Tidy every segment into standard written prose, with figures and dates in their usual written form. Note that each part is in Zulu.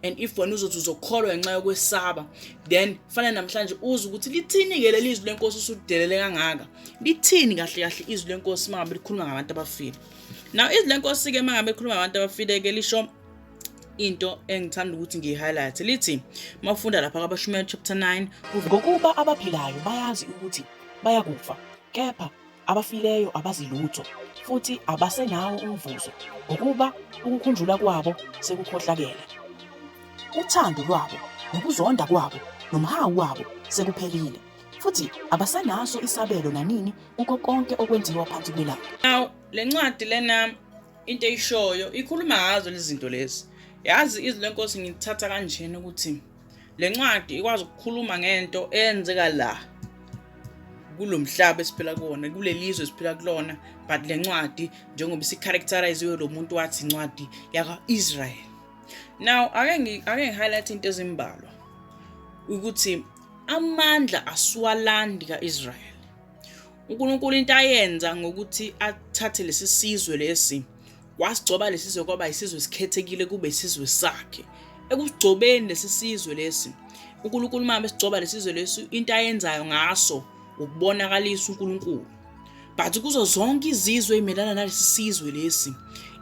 And if wena uzothi uzokholwa ngenxa yokwesaba, then fanele namhlanje uze ukuthi lithini-ke leli zwi lenkosi usudelele kangaka. Lithini kahle kahle izwi lenkosi uma ngabe likhuluma ngabantu abafile? Now, izwi lenkosi-ke uma ngabe likhuluma ngabantu abafile-ke lisho into engithanda ukuthi ngiyi-highlight. Lithi uma ufunda lapha kwaBashumayeli chapter 9. Ngokuba abaphilayo bayazi ukuthi bayakufa, kepha abafileyo abazi lutho, futhi abasenawo umvuzo, ngokuba ukukhunjulwa kwabo sekukhohlakele. Uthando lwabo, nokuzonda kwabo, nomhawu wabo sekuphelile, futhi abasenaso isabelo nanini kukho konke okwenziwa phansi kwelanga. Now, le ncwadi lena, into eyishoyo ikhuluma ngazo lezi zinto lezi. Yazi, izwi lenkosi ngithatha kanjena ukuthi le ncwadi ikwazi ukukhuluma ngento eyenzeka la kulo mhlaba esiphila kuwona, kuleli zwe esiphila kulona, but le ncwadi njengoba isi-characterize lo muntu wathi incwadi yakwa-Israel. Now, ake ngi-highlight into ezimbalwa ukuthi amandla asiwalandi ka-Israel. UNkulunkulu into ayenza ngokuthi athathe lesi sizwe lesi, wasigcoba lesi sizwe kwaba isizwe esikhethekile, kube isizwe sakhe. Ekusigcobeni lesi sizwe lesi, uNkulunkulu uma besigcoba lesizwe lesi, into ayenzayo ngaso ukubonakalisa uNkulunkulu. But kuzo zonke izizwe ezimelana nalesi sizwe lesi,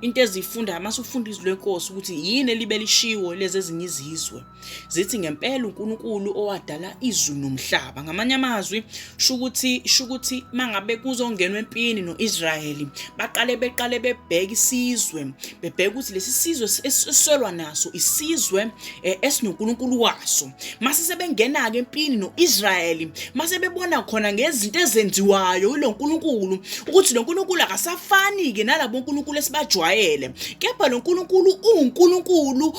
into ezifundayo mase ufunda izwi lenkosi ukuthi yini elibe lishiwo lezi ezinye izizwe, zithi ngempela uNkulunkulu owadala izulu nomhlaba. Ngamanye amazwi, shukuthi mangabe kuzongenwa empini noIsrayeli, baqale beqale bebheka isizwe, bebheka ukuthi lesi sizwe esisolwa naso isizwe esinoNkulunkulu waso. Mase sebengena-ke empini no-Israyeli, mase bebona khona ngezinto ezenziwayo yilo nkulunkulu ukuthi lo nkulunkulu akasafani-ke nalabo nkulunkulu esibajwayele, kepha lo nkulunkulu uwunkulunkulu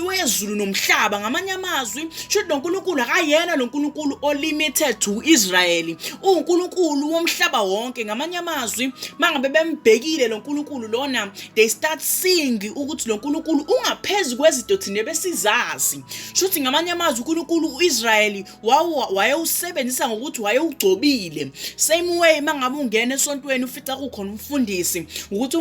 wezulu nomhlaba. Ngamanye amazwi, shuthi lo nkulunkulu akayena lo nkulunkulu o-limited to Israyeli, uwunkulunkulu womhlaba wonke. Ngamanye amazwi, mangabe bembhekile lo nkulunkulu lona, they start seeing ukuthi lo nkulunkulu ungaphezu kwezinto thina besizazi. Shuthi ngamanye amazwi, uNkulunkulu uIsrayeli wayewusebenzisa ngokuthi wayewugcobile. Same way mangabe ungena esontweni ufica kukhona umfundisi, ukuthi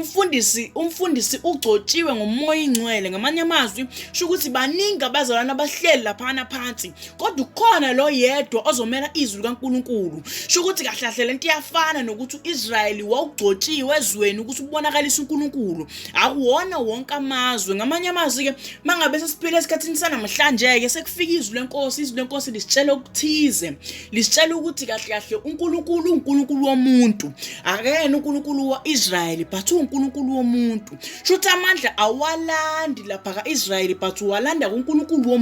umfundisi ugcotshiwe ngomoya ingcwele. Ngamanye amazwi, sho ukuthi baningi abazalwane abahleli laphana phansi, kodwa ukhona lo yedwa ozomela izwi likaNkulunkulu. Sho ukuthi kahle kahle lento iyafana nokuthi uIsrayeli wawugcotshiwe ezweni ukuthi ubonakalise uNkulunkulu, akuwona wonke amazwe. Ngamanye amazwi ke, mangabe sesiphila esikhathini sanamhlanje ke, sekufika izwi lenkosi, izwi lenkosi lisitshela okuthize, lisitshela ukuthi kahle kahle uNkulunkulu uNkulunkulu womuntu, akayena uNkulunkulu wa-Israyeli, but uNkulunkulu womuntu. Shuthi amandla awalandi lapha ka-Israyeli, but uwalanda kuNkulunkulu womuntu.